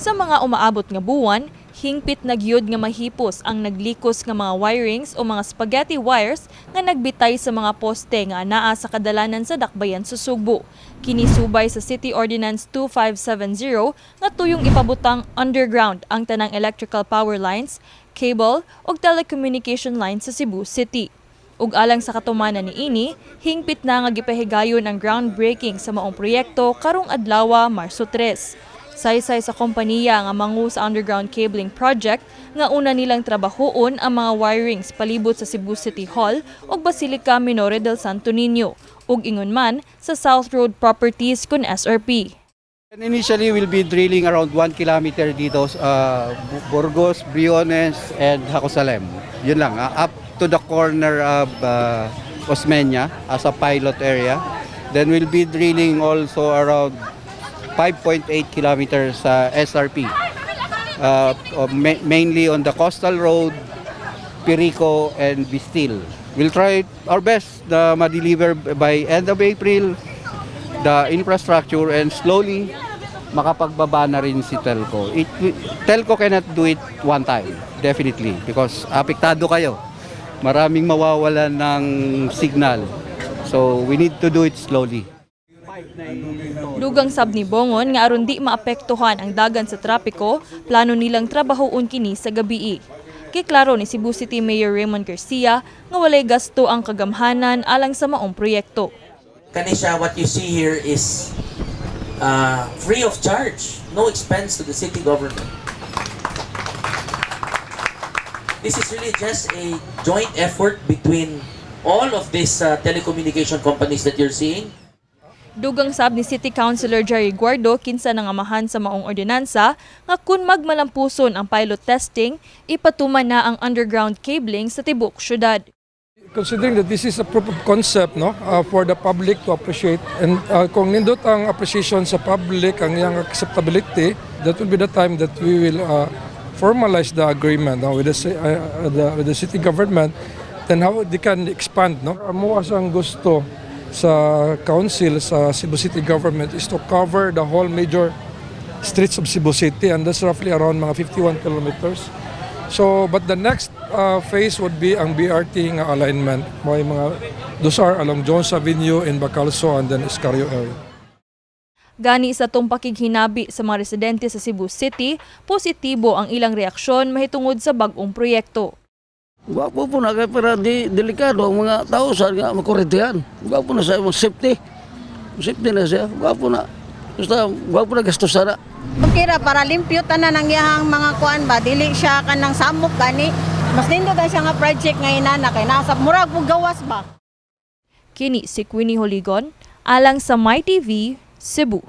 Sa mga umaabot nga buwan, hingpit na gyud nga mahipos ang naglikos nga mga wirings o mga spaghetti wires nga nagbitay sa mga poste nga anaa sa kadalanan sa dakbayan sa Sugbo. Kini subay sa City Ordinance 2570 nga tuyong ipabutang underground ang tanang electrical power lines, cable ug telecommunication lines sa Cebu City. Ug alang sa katumanan niini, hingpit na nga gipahigayon ang groundbreaking sa maong proyekto karong adlaw, Marso 3. Saysay sa kompanya nga mangu sa underground cabling project nga una nilang trabahoon ang mga wirings palibot sa Cebu City Hall ug Basilica Minore del Santo Niño ug ingon man sa South Road Properties kun SRP. And initially, we'll be drilling around 1 kilometer dito, Burgos, Briones, and Jacosalem. Yun lang, up to the corner of Osmeña as a pilot area. Then we'll be drilling also around 5.8 kilometers sa SRP. Mainly on the coastal road, Perico, and Bistil. We'll try our best na ma-deliver by end of April the infrastructure and slowly makapagbaba na rin si Telco. Telco cannot do it one time, definitely, because apektado kayo. Maraming mawawalan ng signal. So we need to do it slowly. Dugang sab ni Bongon nga aron di maapektuhan ang dagan sa trapiko, plano nilang trabahoon kini sa gabii. Giklaro ni Cebu City Mayor Raymond Garcia nga walay gasto ang kagamhanan alang sa maong proyekto. Kani siya, what you see here is free of charge, no expense to the city government. This is really just a joint effort between all of these telecommunication companies that you're seeing. Dugang sab ni City Councilor Jerry Guardo, kinsa nangamahan sa maong ordinansa, nga kun magmalampuson ang pilot testing, ipatuman na ang underground cabling sa tibok syudad. Considering that this is a proof of concept, no, for the public to appreciate and kung nindot ang appreciation sa public, ang iyang acceptability, that will be the time that we will formalize the agreement, no, with the city government, then how they can expand, no. Amo ang gusto sa council, sa Cebu City government, is to cover the whole major streets of Cebu City, and that's roughly around mga 51 kilometers. So, but the next phase would be ang BRT nga alignment. May mga those are along Jones Avenue in Bacalso and then Escario area. Gani sa atong pakighinabi sa mga residente sa Cebu City, positibo ang ilang reaksyon mahitungod sa bag-ong proyekto. Gwapo po na kay para di delikado ang mga tao sa nga makurintihan. Gwapo na sa mga safety. Safety na siya. Gwapo na. Basta gwapo na gasto sana. Okay ra para limpyo tanan ang iyahang mga kuan ba, dili siya kanang samok gani. Mas nindot ang siya nga project nga inana kay nasa murag pug gawas ba. Kini si Queenie Holigon, alang sa MyTV, Cebu.